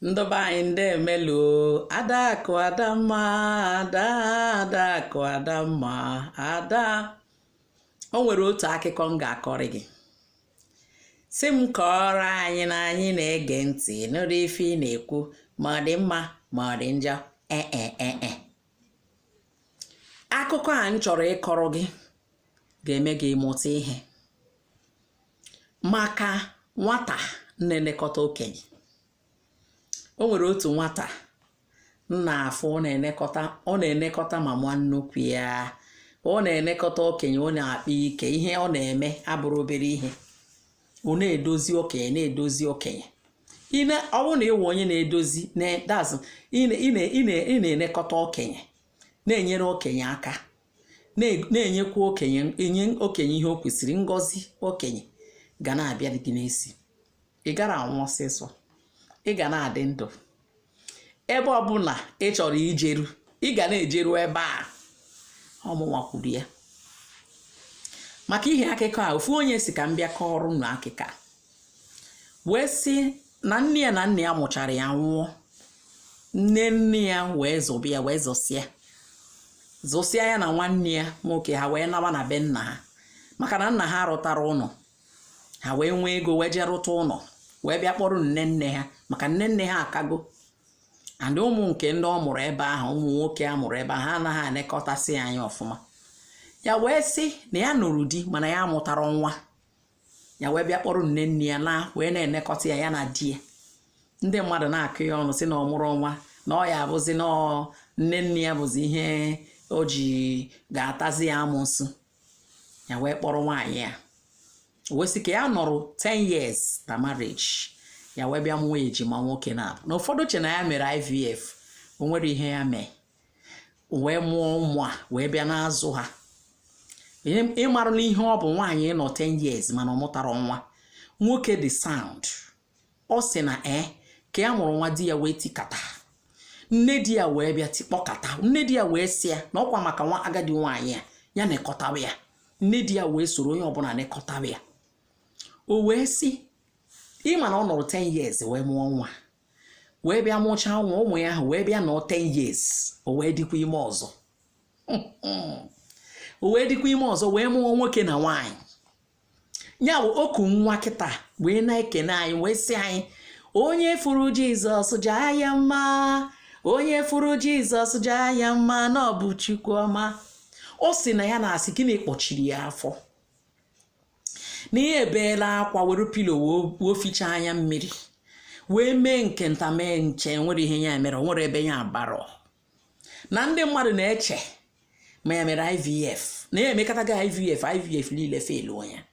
Ndị be anyị, ndemelu. Adakụ Adamma, ada, Adakụ Adamma, ada. O nwere otu akụkọ m ga-akọrọ gị. Sị m kọọrọ anyị na anyị na-ege ntị nụrụ ife ị na-ekwu, ma ọ dị mma ma ọ dị njọ. Ee e e, akụkọ a m chọrọ ịkọrọ gị ga-eme gị mụta ihe maka nwata na-elekọta okenye. O nwere otu nwata m na-afụ, ọ na-enekọta mama nnukwu ya. Ọ na-enekọta okenye, ọ na-akpa ike. Ihe ọ na-eme abụrụ obere ihe. Ọ na-edozi okenye, na-edozi okenye. Ọ bụrụ na ịwụ onye na-edozi, ị na-enekọta okenye, na-enyere okenye aka, na-enyekwa okenye, enye okenye ihe o kwesịrị, ngọzi okenye ga na-abịa gị n'isi. Ị gara anwụ ọsịsọ, ị ga na-adị ndụ. Ebe ọbụla ị chọrọ ijeru, ị ga na-ejeru ebe a. Ọmụnwa kwuru ya maka ihe akụkọ a. Ofu onye si ka m bịa kọọrọ unu akụkọ a, wee sị na nne ya na nna ya mụchara ya nwụọ. Nne nne ya wee zụba ya, wee zụsịa zụsịa ya na nwanne ya nwoke. Ha wee nawa na be nna ha, maka na nna ha rụtara ụlọ. Ha wee nwee ego, wee jee rụta ụlọ, wee bịa kpọrọ nne nne ha, maka nne nne ha akago. And ụmụ nke ndị ọ mụrụ ebe ahụ, ụmụ nwoke a mụrụ ebe ahụ, ha anaghị anekọtasị ya anya ọfụma. Ya wee sị na ya nụrụ di, mana ya mụtara nwa. Ya wee bịa kpọrọ nne nne ya na wee na-enekọta ya, ya na di ya. Ndị mmadụ na-akụ ya ọnụ, sị na ọ mụrụ nwa, na ọ ya abụzi na nne nne ya bụzi ihe o ji ga-atazi ya amụsụ. Ya wee kpọrọ nwaanyị ya, wee sị ka ya nọrọ 10 years na marriage ya, wee bịa mụọ ejima nwoke na abụ. Na ụfọdụ che na ya mere IVF. O nwere ihe ya mee, wee mụọ ụmụ a, wee bịa na-azụ ha. Ịmarụ na ihe ọ bụ nwaanyị nọ 10 years mana ọ mụtara nwa nwoke dị sound. Ọ sị na ee, ka ya mụrụ nwa, di ya wee tikata. Nne di ya wee bịa tikpọkata nne di ya, wee sị ya na ọkwa maka nwa agadi nwaanyị ya, ya nekọtawa ya. Nne di ya wee soro onye ọbụla nekọtawa ya. O wee sị, ịma na ọ nọrọ 10 years wee mụọ nwa, wee bịa mụchaa nwa, ụmụ ya ahụ wee bịa nọọ 10 years, o wee dịkwa ime ọzọ, o wee dịkwa ime ọzọ, wee mụọ nwoke na nwaanyị. Ya bụ oku nwa kịta wee na-ekene anyị, wee sị anyị, "Onye fụrụ Jizọs jaa ya mma, onye fụrụ Jizọs jaa ya mma, na ọ bụ Chukwu ọma." Ọ sị na ya na-asị gịnị kpọchiri ya afọ, na ihe ebeela akwa, were pillow wee fichaa anya mmiri, wee mee nke nta, mee nche. Nwere ihe ya mere, o nwere ebe ya barọ na ndị mmadụ na-eche ma ya mere IVF, na ya emekọtago IVF, IVF niile failuo ya.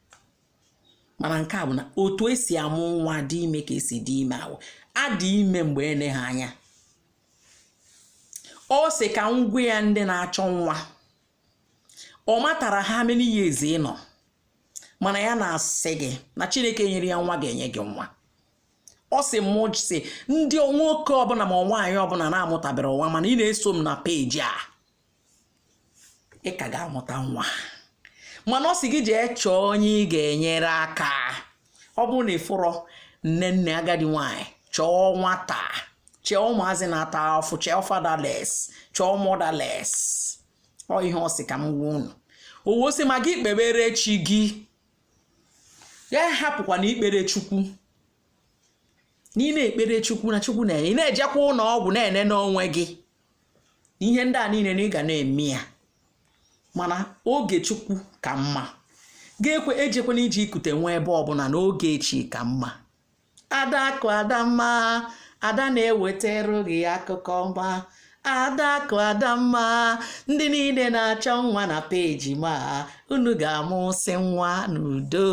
Mana nke a bụ na otu esi amụ nwa dị ime ka esi dị ime ahụ adị ime mgbe ene ha anya. Ọ sị ka ngwa ya, ndị na-achọ nwa, ọ matara ha many years ị nọ, mana ya na-asị gị na Chineke nyere ya nwa ga-enye gị nwa. Ọ sị mụ sị ndị nwoke ọbụla ma nwaanyị ọbụla na-amụtabere nwa, mana ị na-eso m na peji a, ị ka ga-amụta nwa. Mana ọ sị gị jee chọọ onye ị ga-enyere aka. Ọ bụrụ na ị fụrọ nne nne agadi nwaanyị, chọọ nwata, chọọ ụmụazị na-ata afụ, chọọ fatherless, chọọ motherless. Ọ ihe ọ sị ka m gwa unu. Owo sị ma gị kpebere chi gị, ya hapụkwa na ikpere Chukwu, na ị na-ekpere Chukwu na Chukwu na-enye. Ị na-ejekwa ụlọ ọgwụ na-ene n'onwe gị. Ihe ndị a niile na ị ga na-eme ya, mana oge Chukwu ka mma. Ga-ekwe ejekwana iji ikute nwa ebe ọbụla n'oge echi ka mma. Adakụ Adamma, ada na-ewetara gị akụkọ ọma. Adakụ Adamma, ndị niile na-achọ nwa na peji ma unu ga-amụsị nwa n'udo.